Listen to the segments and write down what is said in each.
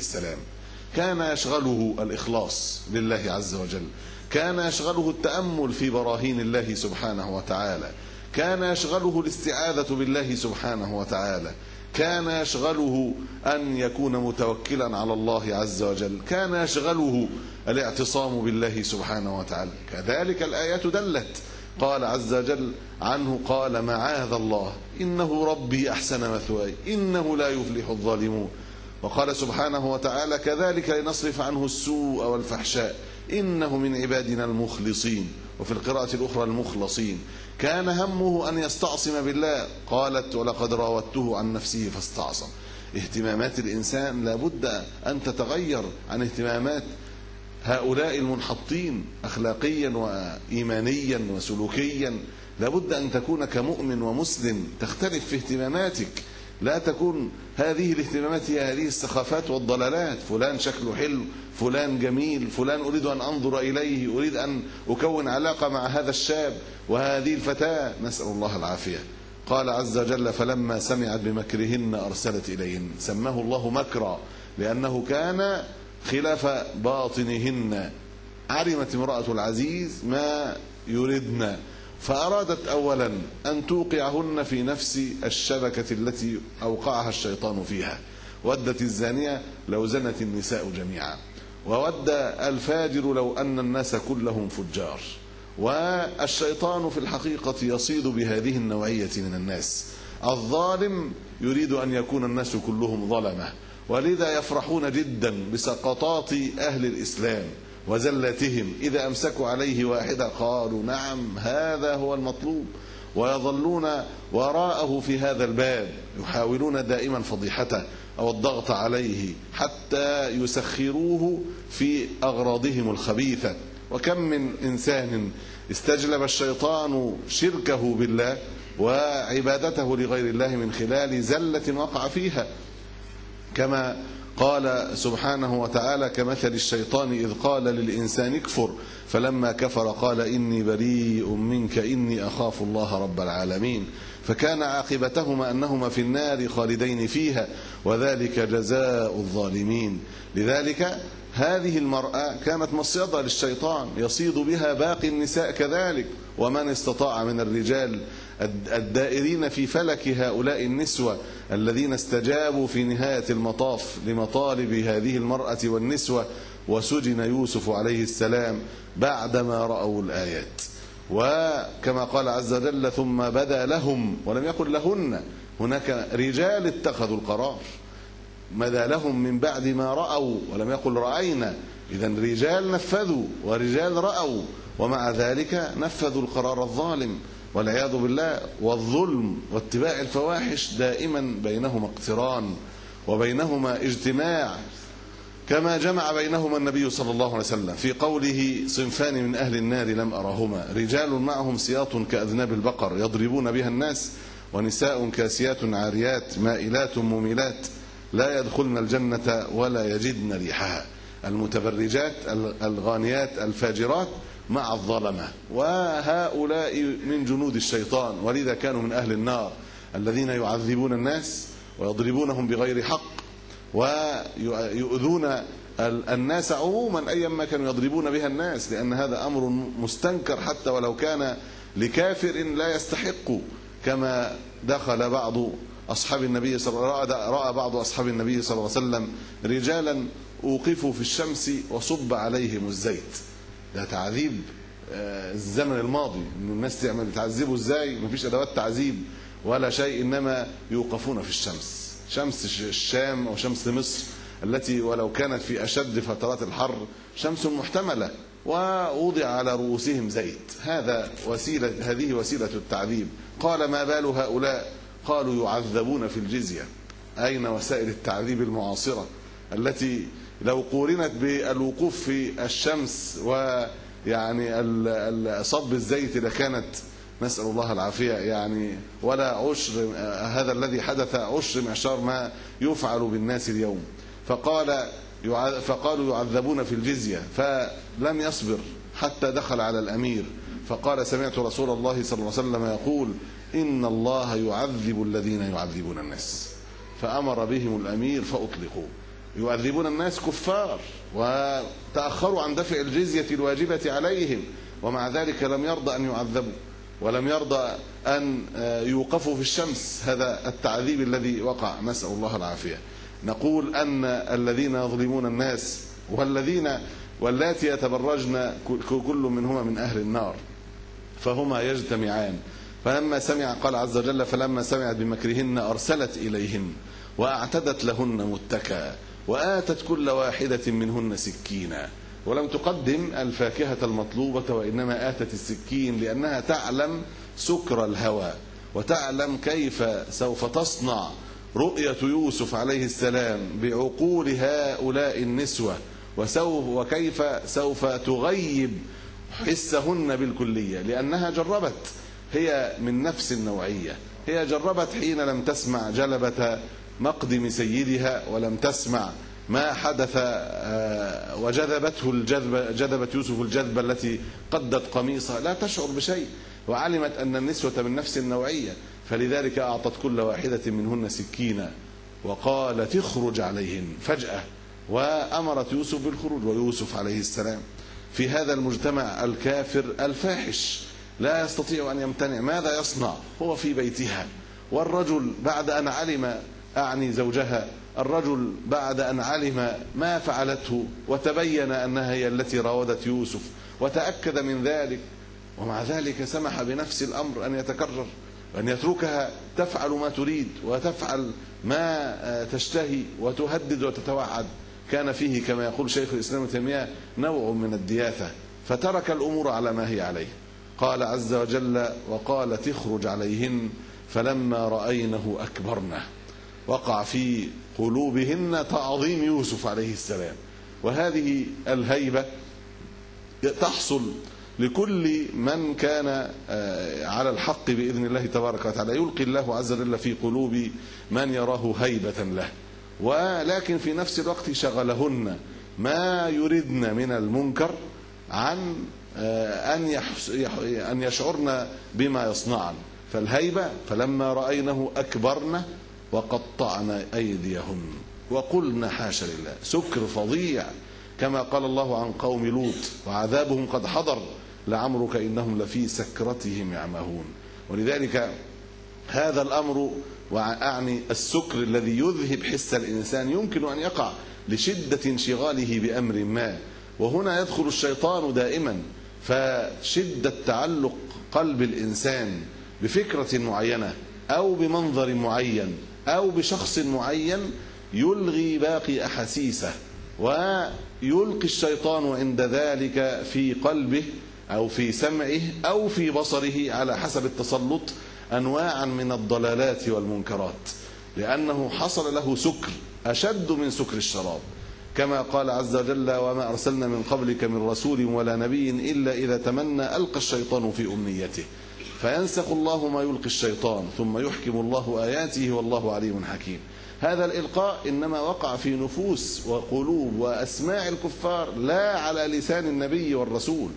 السلام. كان يشغله الإخلاص لله عز وجل، كان يشغله التأمل في براهين الله سبحانه وتعالى، كان يشغله الاستعاذة بالله سبحانه وتعالى، كان يشغله أن يكون متوكلا على الله عز وجل، كان يشغله الاعتصام بالله سبحانه وتعالى. كذلك الآيات دلت، قال عز وجل عنه قال معاذ الله إنه ربي أحسن مثواي إنه لا يفلح الظالمون. وقال سبحانه وتعالى كذلك لنصرف عنه السوء والفحشاء إنه من عبادنا المخلصين، وفي القراءة الأخرى المخلصين. كان همه أن يستعصم بالله، قالت ولقد راودته عن نفسه فاستعصم. اهتمامات الإنسان لابد أن تتغير عن اهتمامات هؤلاء المنحطين أخلاقيا وإيمانيا وسلوكيا. لابد أن تكون كمؤمن ومسلم تختلف في اهتماماتك، لا تكون هذه الاهتمامات هي هذه السخافات والضلالات، فلان شكله حلو، فلان جميل، فلان أريد أن أنظر إليه، أريد أن أكون علاقة مع هذا الشاب وهذه الفتاة، نسأل الله العافية. قال عز وجل فلما سمعت بمكرهن أرسلت إليهن. سماه الله مكرا لأنه كان خلاف باطنهن. علمت امرأة العزيز ما يردن، فأرادت أولا أن توقعهن في نفس الشبكة التي أوقعها الشيطان فيها. ودت الزانية لو زنت النساء جميعا، وود الفاجر لو أن الناس كلهم فجار. والشيطان في الحقيقة يصيد بهذه النوعية من الناس. الظالم يريد أن يكون الناس كلهم ظلمة، ولذا يفرحون جدا بسقطات أهل الإسلام وزلتهم. إذا أمسكوا عليه واحدة قالوا نعم هذا هو المطلوب، ويظلون وراءه في هذا الباب، يحاولون دائما فضيحته أو الضغط عليه حتى يسخروه في أغراضهم الخبيثة. وكم من إنسان استجلب الشيطان شركه بالله وعبادته لغير الله من خلال زلة وقع فيها، كما قال سبحانه وتعالى كمثل الشيطان إذ قال للإنسان اكفر فلما كفر قال إني بريء منك إني أخاف الله رب العالمين. فكان عاقبتهما أنهما في النار خالدين فيها وذلك جزاء الظالمين. لذلك هذه المرأة كانت مصيدة للشيطان يصيد بها باقي النساء كذلك، ومن استطاع من الرجال الدائرين في فلك هؤلاء النسوة الذين استجابوا في نهاية المطاف لمطالب هذه المرأة والنسوة. وسجن يوسف عليه السلام بعدما رأوا الآيات. وكما قال عز وجل ثم بدا لهم، ولم يقل لهن، هناك رجال اتخذوا القرار، بدا لهم من بعد ما رأوا ولم يقل رأينا. إذن رجال نفذوا ورجال رأوا، ومع ذلك نفذوا القرار الظالم والعياذ بالله. والظلم واتباع الفواحش دائما بينهما اقتران وبينهما اجتماع، كما جمع بينهما النبي صلى الله عليه وسلم في قوله صنفان من أهل النار لم أرهما رجال معهم سياط كأذناب البقر يضربون بها الناس ونساء كاسيات عاريات مائلات مميلات لا يدخلن الجنة ولا يجدن ريحها. المتبرجات الغانيات الفاجرات مع الظلمة، وهؤلاء من جنود الشيطان، ولذا كانوا من أهل النار الذين يعذبون الناس ويضربونهم بغير حق ويؤذون الناس عموما أيما كانوا يضربون بها الناس، لأن هذا أمر مستنكر حتى ولو كان لكافر لا يستحق. كما دخل بعض أصحاب النبي رأى بعض أصحاب النبي صلى الله عليه وسلم رجالا أوقفوا في الشمس وصب عليهم الزيت. ده تعذيب الزمن الماضي، إن الناس تعذبوا ازاي؟ مفيش أدوات تعذيب ولا شيء، إنما يوقفون في الشمس، شمس الشام أو شمس مصر التي ولو كانت في أشد فترات الحر شمس محتملة، ووضع على رؤوسهم زيت. هذه وسيلة التعذيب. قال ما بال هؤلاء؟ قالوا يعذبون في الجزية. أين وسائل التعذيب المعاصرة التي لو قورنت بالوقوف في الشمس ويعني صب الزيت لكانت، نسأل الله العافية، يعني ولا عشر هذا الذي حدث عشر معشار ما يفعل بالناس اليوم. فقالوا يعذبون في الجزية، فلم يصبر حتى دخل على الأمير فقال سمعت رسول الله صلى الله عليه وسلم يقول إن الله يعذب الذين يعذبون الناس، فأمر بهم الأمير فأطلقوا. يعذبون الناس كفار وتأخروا عن دفع الجزية الواجبة عليهم، ومع ذلك لم يرضى أن يعذبوا ولم يرضى أن يوقفوا في الشمس. هذا التعذيب الذي وقع، نسأل الله العافية. نقول أن الذين يظلمون الناس واللاتي يتبرجن كل منهما من أهل النار، فهما يجتمعان. فلما سمع، قال عز وجل: فلما سمعت بمكرهن أرسلت إليهن وأعتدت لهن متكأ وآتت كل واحدة منهن سكينا. ولم تقدم الفاكهة المطلوبة وإنما آتت السكين، لأنها تعلم سكر الهوى وتعلم كيف سوف تصنع رؤية يوسف عليه السلام بعقول هؤلاء النسوة، وكيف سوف تغيب حسهن بالكلية، لأنها جربت، هي من نفس النوعية. هي جربت حين لم تسمع جلبة مقدم سيدها ولم تسمع ما حدث وجذبته جذبت يوسف الجذبة التي قدت قميصها، لا تشعر بشيء، وعلمت أن النسوة من نفس النوعية، فلذلك أعطت كل واحدة منهن سكينا وقالت: اخرج عليهن فجأة، وأمرت يوسف بالخروج. ويوسف عليه السلام في هذا المجتمع الكافر الفاحش لا يستطيع أن يمتنع. ماذا يصنع؟ هو في بيتها، والرجل بعد أن علم، أعني زوجها، الرجل بعد أن علم ما فعلته وتبين أنها هي التي راودت يوسف وتأكد من ذلك، ومع ذلك سمح بنفس الأمر أن يتكرر، وأن يتركها تفعل ما تريد وتفعل ما تشتهي وتهدد وتتوعد. كان فيه كما يقول شيخ الإسلام ابن تيمية نوع من الدياثة، فترك الأمور على ما هي عليه. قال عز وجل: وقالت اخرج عليهن فلما رأينه أكبرنه. وقع في قلوبهن تعظيم يوسف عليه السلام، وهذه الهيبة تحصل لكل من كان على الحق بإذن الله تبارك وتعالى. يلقي الله عز وجل في قلوب من يراه هيبة له، ولكن في نفس الوقت شغلهن ما يردن من المنكر عن أن يشعرن بما يصنعن. فالهيبة: فلما رأينه أكبرن وقطعن أيديهن وقلن حاشا لله. سكر فظيع كما قال الله عن قوم لوط: وعذابهم قد حضر لعمرك إنهم لفي سكرتهم يعمهون. ولذلك هذا الأمر، وأعني السكر الذي يذهب حس الإنسان، يمكن أن يقع لشدة انشغاله بأمر ما، وهنا يدخل الشيطان دائما. فشدة تعلق قلب الإنسان بفكرة معينة أو بمنظر معين أو بشخص معين يلغي باقي أحاسيسه، ويلقي الشيطان عند ذلك في قلبه أو في سمعه أو في بصره على حسب التسلط أنواعا من الضلالات والمنكرات، لأنه حصل له سكر أشد من سكر الشراب، كما قال عز وجل: وما أرسلنا من قبلك من رسول ولا نبي إلا إذا تمنى ألقى الشيطان في أمنيته فينسخ الله ما يلقي الشيطان ثم يحكم الله آياته والله عليم حكيم. هذا الإلقاء إنما وقع في نفوس وقلوب وأسماع الكفار، لا على لسان النبي والرسول.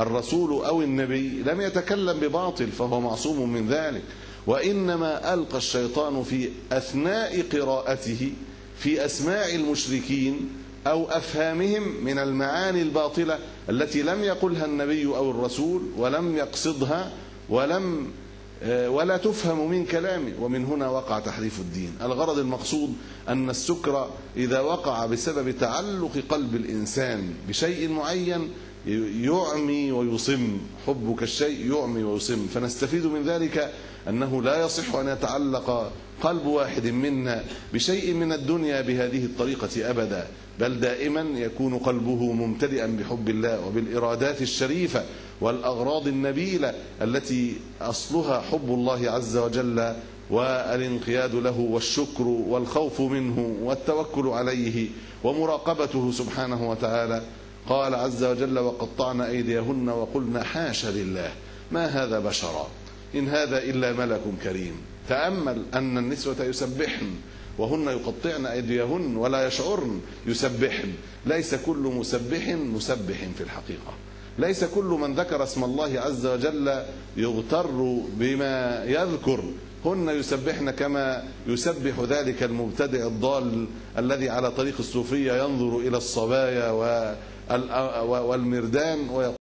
الرسول أو النبي لم يتكلم بباطل فهو معصوم من ذلك، وإنما ألقى الشيطان في أثناء قراءته في أسماع المشركين أو أفهامهم من المعاني الباطلة التي لم يقلها النبي أو الرسول ولم يقصدها ولا تفهم من كلامه، ومن هنا وقع تحريف الدين. الغرض المقصود أن السكر إذا وقع بسبب تعلق قلب الإنسان بشيء معين يعمي ويصم، حبك الشيء يعمي ويصم. فنستفيد من ذلك أنه لا يصح أن يتعلق قلب واحد منا بشيء من الدنيا بهذه الطريقة أبدا، بل دائما يكون قلبه ممتلئا بحب الله وبالإرادات الشريفة والأغراض النبيلة التي أصلها حب الله عز وجل والانقياد له والشكر والخوف منه والتوكل عليه ومراقبته سبحانه وتعالى. قال عز وجل: وقطعن أيديهن وقلن حاشا لله ما هذا بشرا إن هذا إلا ملك كريم. تأمل أن النسوة يسبحن وهن يقطعن أيديهن ولا يشعرن يسبحن. ليس كل مسبح في الحقيقة، ليس كل من ذكر اسم الله عز وجل يغتر بما يذكر هن يسبحن كما يسبح ذلك المبتدئ الضال الذي على طريق الصوفية ينظر إلى الصبايا والمردان ويقول